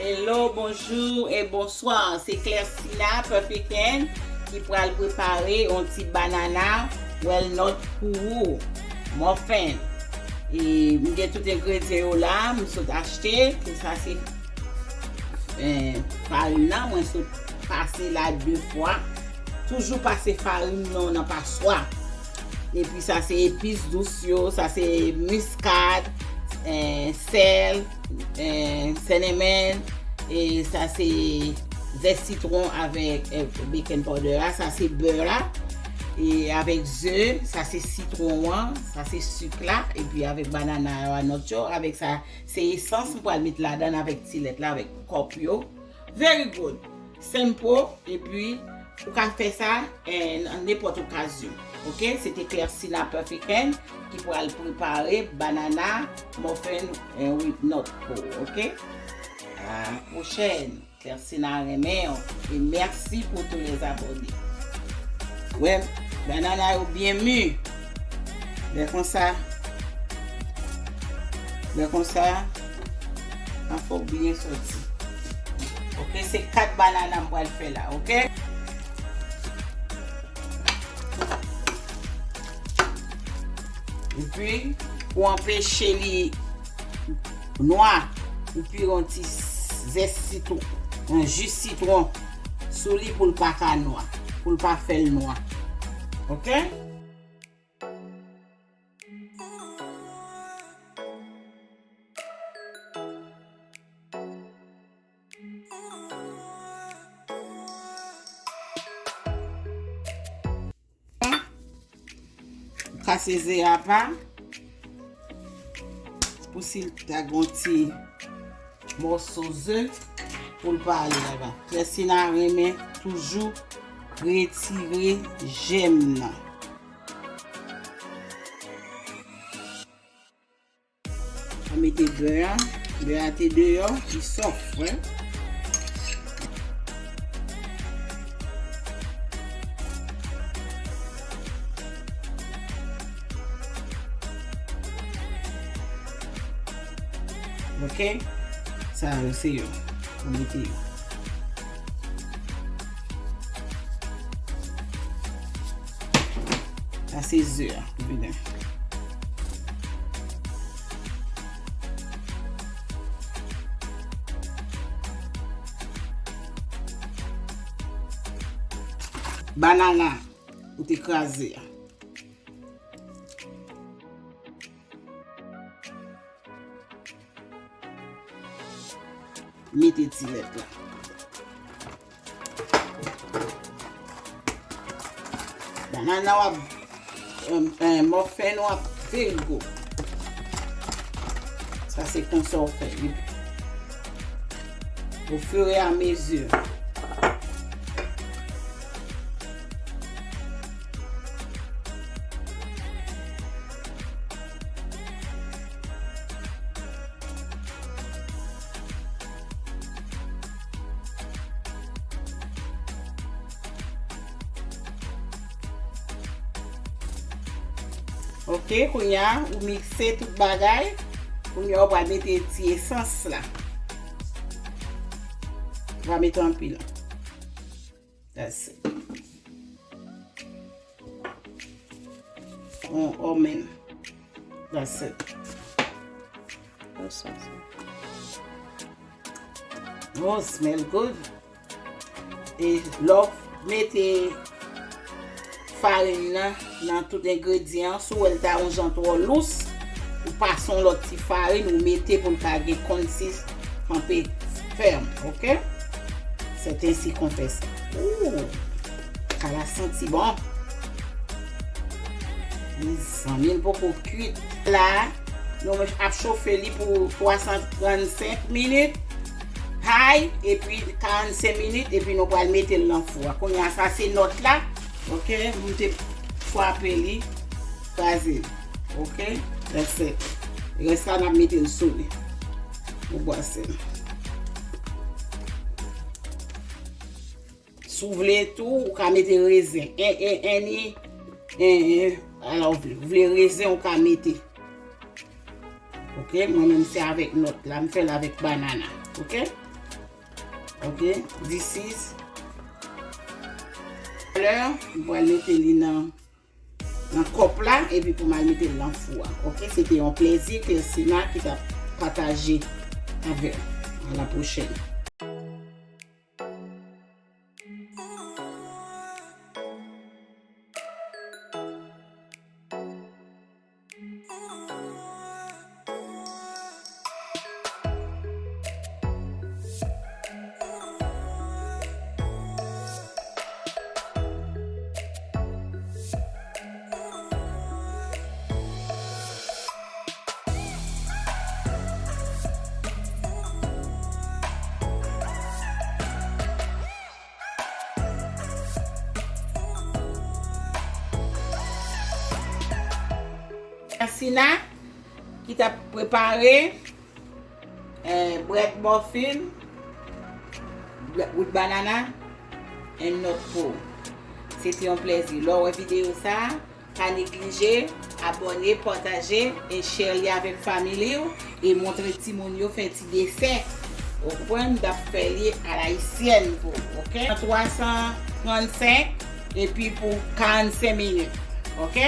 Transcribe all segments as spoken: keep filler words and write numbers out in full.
Hello, bonjou e bonswa. Se Clersina Perfect Hand ki pral prepare yon ti banana walnut pou ou. Muffin. E m gen tout engredyan yo la, m sot achte. Ke sa se, eh, farin nan, mwen sot pase la de fwa. Toujou pase farin nan nan paswa. Epi sa se epis dous yo, sa se miskad, eh, sèl, eh, sennemen, e sa se zès sitwon avèk, eh, baking powder la, sa se bè la, e avèk ze, sa se sitwon an, sa se sik la, epi avèk banana yo, walnut yo, avèk sa, se esans m pral met ladan avèk ti lèt la, avèk kòp yo. Very good. Simple. Epi, ou ka fè sa, eh, nan nenpòt okazyon. Oke? Se te Clersina Perfect Hand ki pral prepare banana muffin, eh, with nut pou ou. Oke? A la pwochèn. Clersina renmen w. E mèsi pou tous les abonnés. Wè, banana yo byen mi. Lè konsa, lè konsa, an fòk byen soti. Oke, se kat banana m pral fè la, oke? Epi, pou anpeche li nwa, ou pire yon ti zès sitwon, yon ji sitwon sou li pou l pa ka nwa, pou l pa fè l nwa. Oke? Kase ze a pa. Pou si l ta gon ti mòso ze pou l pa ale laba. Clersina renmen toujou retire jèm nan. Mwen mete bè a. Bè a te deyò, li sòf, wè. Oke? Sa yo se yo. Mwen mete yo. Sa se ze a, vini. Banana ou te kraze a. Mete ti lèt la. Banana w ap, eh, eh, mòfèn w ap very good. Sa se konsa w fè li. Au fur et à mesure. Oke, kounye a, ou mikse tout bagay. Kounye a, ou pral mete ti esans la. Ou pa mete anpil. That's it. On, on men. That's it. Oh, smell good. E lè w mete farin nan, nan tout engredyan, si w wè l ta yon jan twò lous, ou pase yon lòt ti farin, ou mete pou l ka gen konsis kanpe fèm, oke? C'est ainsi qu'on fait ça. Ooh, sa la santi bon. Mezanmi, l poko kwit. La, nou ap chofe li pou twa san trannsenk minit. High, epi karannsenk minit, epi nou pral mete l nan fou a. Kounye a, sa se nòt la. Oke, m te frape li, kraze li. Oke, that's it. Rès la, n ap mete l sou li. Ou bwase l. Si w vle tou, ou ka mete rezen. En, en, en, ni, en, en, ala w vle. Ou vle rezen, ou ka mete. Oke, mwen menm se avèk nòt la, m fè l avèk banana. Oke? Ok, this is. Lè, m pral mete li nan, nan kòp la, epi pou m al mete l nan fou a. Ok, se te yon plezi, Kelsina ki t ap pataje avè w. A la pwochèn. Sina ki t ap prepare, eh, bread muffin with banana and North Pole. Se te yon plezi. Lè w wè videyo sa a, pa neglije abòne, pataje e share li avèk fanmi w e montre timoun yo fè ti desè. Ou konprann? M t ap fè li alayisyèn pou ou, ok? Twa san trannsenk, epi pou karannsenk minit, ok?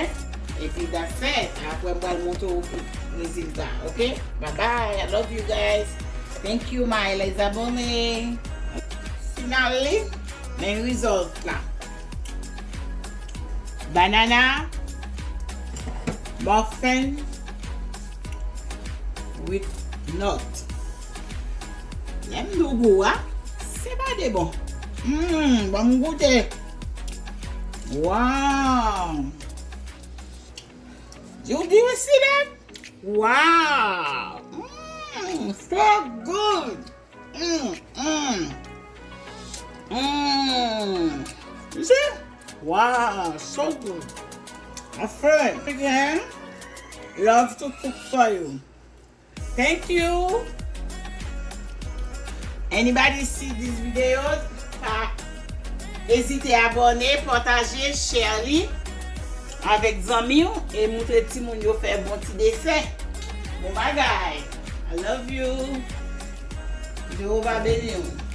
Epi that's it. Apre, m pral montre w rezilta, ok? Bye bye. I love you guys. Thank you, my les abonnés. Finally, men result la. Banana muffin with nut. Lè m di w gou a, se pa de bon. Mmm, ban m goute. Wow! You, do you see that? Wow! Mmm, so good! Mm, mm. Mm. You see? Wow, so good. My friend, again, love to cook for you. Thank you. Anybody see this video, pa ezite abòne, pataje, share li avèk zanmi w e montre timoun yo fè bon ti desè. Bon bagay. I love you. Jewova beni w.